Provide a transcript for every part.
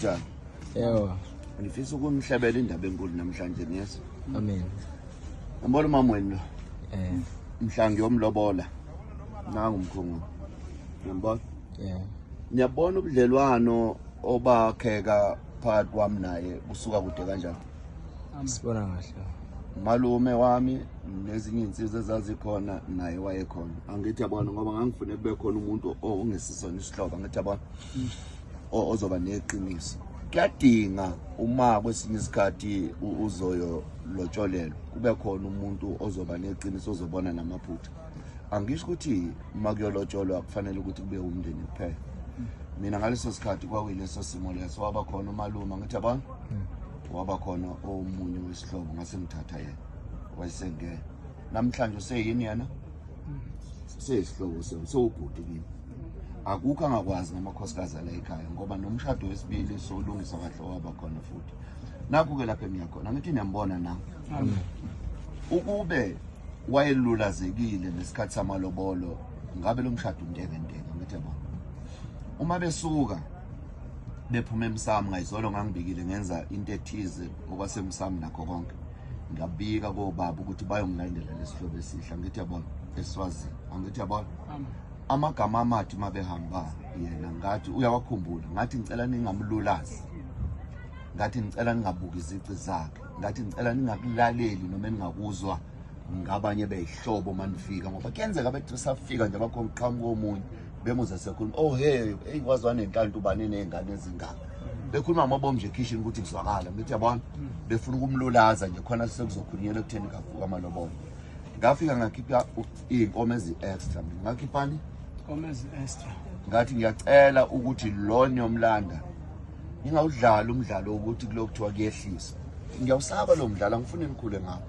Njani? Yebo. Ngifisa ukunihlebela indaba enkulu namhlanje niyezwa. Amen. Ngibona umama wenu lo. Eh. Mhla ngiyomlobola. Nangu umkhongo. Ngiyambona. Yeah. Ngiyabona ubudlelwano obakheka phakathi kwami naye busuka kude kanjani. Sibona kahle. Malume wami nezinye insizwa ezazikhona naye wayekhona. Angithi yabona ngoba ngangifune kube khona umuntu ongesisona isihlobo angithi yabona. Ozoba neqiniso. Kuyadinga uma kwesinye isikhathi uzoyo lotsholelwa kube khona umuntu ozoba neqiniso ozobona namaphutha. Angisho ukuthi uma kuyolotsholwa kufanele ukuthi kube umndeni kuphela. Mina ngaleso sikhathi kwakuyileso simo leso, waba khona umalume angithi yabona, waba khona omunye wesihlobo ngase ngithatha yena wayesengena. Namhlanje useyini yena? Seyisihlobo sewubhuti kimi. Akukho angakwazi ngamakhosikazi ala ekhaya ngoba nomshado wesibili solungisa kahle waba khona futhi. Nakhu-ke lapho engiya khona, angithi niyambona na? Ukube wayelulazekile ngesikhathi samalobolo ngabe lo mshado untekenteke, angithi yabona. Uma besuka bephuma emsamo ngayizolo ngangibikile ngenza into ethize okwasemsamo nakho konke. Ngabika kobaba ukuthi bayongilandela lesihlobo esihle, angithi yabona, eSwazini, angithi yabona. Amagama amathi mabehamba yena ngathi uyawakhumbula, ngathi ngicela ningamlulazi, ngathi ngicela ningabuki izici zakhe, ngathi ngicela ningakulaleli noma ningakuzwa ngabanye beyihlobo manifika, ngoba kuyenzeka bethi safika nje bakhona uqhamuka omunye bemuza sekhuluma, oh hey hey wazwa nenhlanhla ubani nezingane ezingaka, bekhuluma ngamabomu nje ekhishini ukuthi kuzwakala, ngithi yabona befuna ukumlulaza nje khona sekuzokhulunyelwa ekutheni kavuka amalobolo. Ngafika ngakhipha iy'nkomo ezi-extra mina, ngakhiphani? Inkomo ezi-extra. Ngathi ngiyacela ukuthi lo niyomlanda ningawudlali umdlalo wokuthi kulokhu kuthiwa kuyehliswa. Ngiyawusaba lo mdlalo, angifuni nikhule ngawo.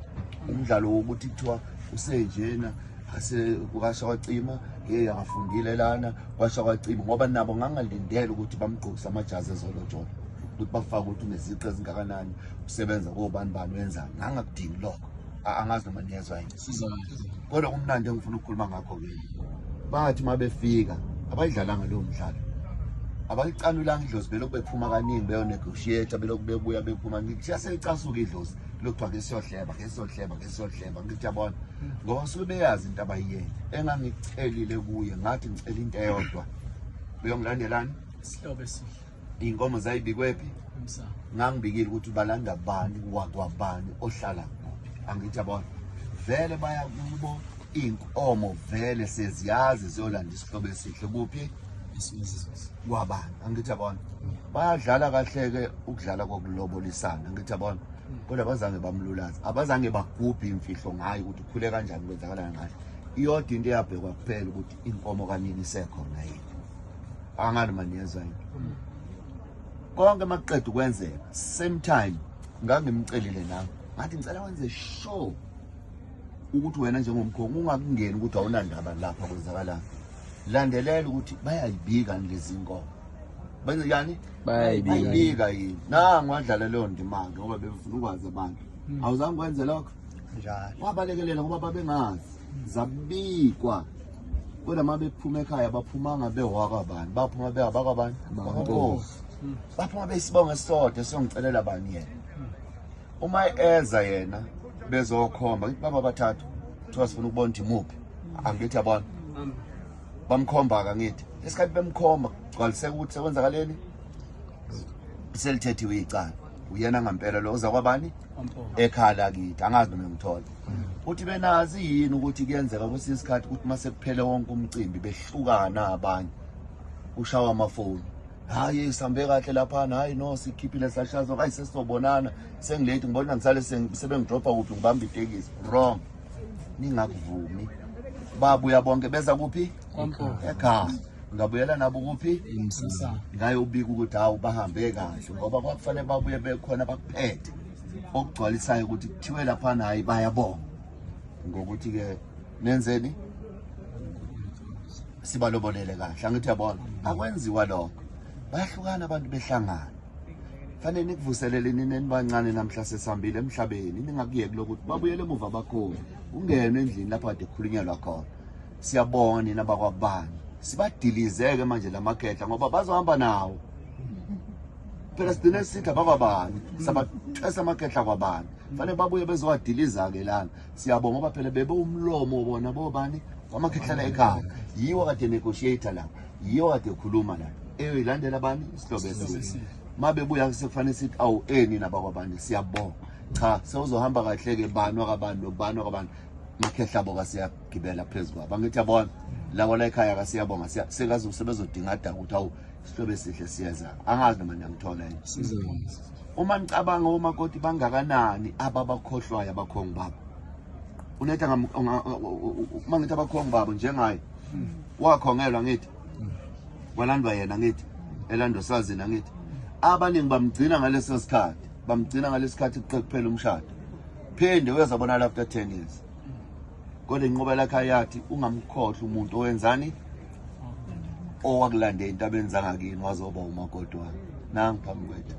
Umdlalo wokuthi kuthiwa usenjena ase kwasha kwacima, hey akafundile lana kwasha kwacima, ngoba nabo ngangalindele ukuthi bamgqokise amajazi ezolojolo, ukuthi bafake ukuthi uneziqu ezingakanani, usebenza kobani bani wenzani, ngangakudingi lokho. Angazi noma niyezwa yini. Kodwa kumnandi engifuna ukukhuluma ngakho-ke, bathi uma befika abayidlalanga leyo mdlalo, abayicanulanga idlozi, belokhu bephuma kaningi beyonegotiate, belokhu bebuya bephuma, ngithi yaselicasuka idlozi lokuthiwa ke siyohleba, ke siyohleba, ke siyohleba, ngithi yabona, ngoba suke beyazi into abayiyele. Engangicelile kuye ngathi ngicela into eyodwa, beyongilandelani Isihlobo esihle. Iy'nkomo zayibikwe phi? Emsamo. Ngangibikile ukuthi balanda bani wakwabani ohlala kuphi, angithi yabona, vele baya kubo iy'nkomo vele seziyazi ziyolanda isihlobo esihle kuphi kwabani, angithi yabona. Bayadlala kahle-ke ukudlala kokulobolisana, angithi yabona, kodwa abazange bamlulaze, abazange bagubhe imfihlo ngayo ukuthi ukhule kanjani, kwenzakalani kahle. Iyodwa into eyabhekwa kuphela ukuthi inkomo kanini isekhona yini, angani maniyezwa yini. Konke makuqeda ukwenzeka same time ngangimcelile nami ngathi ngicela wenze sure ukuthi wena njengomkhongi ungakungeni ukuthi awunandaba lapha kwenzakalani, landelela ukuthi bayayibika lezi nkomo, benze yani Bayayibika. Bayibika yini. Nangu wadlala leyo ndima-ke ngoba befuna ukwazi abantu. Awuzange kwenze lokho Njalo. Wabalekelela ngoba babengazi zabikwa, kodwa uma bephuma ekhaya baphumanga bewakabani, baphuma bewabakabani, bakwaMpofu, baphuma beyisibongo esisodwa esiyongicelela bani yena. Uma eza yena bezokhomba ngithi baba bathathu kuthiwa sifuna ukubona ukuthi imuphi, angithi yabona, bamkhomba-ke, angithi esikhathi bemkhomba kugcwaliseka ukuthi sekwenzakaleni, selithethiwe icala, uyena ngampela lo uza kwabani ekhaya lakithi, angazi noma ngithola uthi benazi yini ukuthi kuyenzeka kwesinye isikhathi ukuthi uma sekuphele wonke umcimbi behlukana abanye kushawa amafoni, hayi sihambe kahle laphana, hayi no sikhiphile sashaza, hayi sesizobonana sengilate, ngibona ngisale sebengidropha kuphi ngibamba itekisi wrong. Ningakuvumi, babuya bonke beza kuphi ekhaya, ngabuyela nabo kuphi ngayobika ukuthi hawu bahambe kahle, ngoba kwakufanele babuye bekhona bakuphethe okugcwalisayo ukuthi kuthiwe laphana hayi bayabonga ngokuthi-ke nenzeni sibalobolele kahle, angithi yabona akwenziwa lokho, bayahlukana abantu behlangana. Fanele nikuvuselele nini enibancane namhla sesihambile emhlabeni, ningakuyeki lokuthi babuyele emuva bakhona, ungenwe endlini lapho kade kukhulunyelwa khona. Siyabonga nina bakwabani, sibadilizeke manje lamakhehla ngoba bazohamba nawo. Phela sigcine sithi abakwabani, sabathwesa amakhehla kwabani, fanele babuye bezowadiliza-ke lana. Siyabonga ngoba phela bebe umlomo bona bobani wamakhehla la ekhaya, yiwo kade negotiator la, yiwo kade ekhuluma la, eyoyilandela bani isihlobo esihle. Ma bebuya sekufanele sithi awu eni nabakwabani, siyabonga. Cha, sewuzohamba kahle-ke bani wakabani nobani wakabani, makhehla abo kasiyagibela phezu kwabo. Angithi yabona lawo la ekhaya kasiyabonga, sekaze sebezodinga ukuthi awu isihlobo esihle siyeza. Angazi noma niyangithola yini. Uma nicabanga omakoti bangakanani ababakhohlwayo abakhongi babo, unetha uma ngithi abakhongi babo njengaye wakhongelwa, ngithi kwalandwa yena, ngithi elandwa sazini, angithi abaningi bamgcina ngaleso sikhathi, bamgcina ngalesi sikhathi kuphela umshado, phinde uyozabonala after 10 years. Kodwa inqoba lakhe yathi ungamkhohlwa umuntu owenzani, owakulanda entabeni zangakini wazoba umakoti wami, nangu phambi kwethu.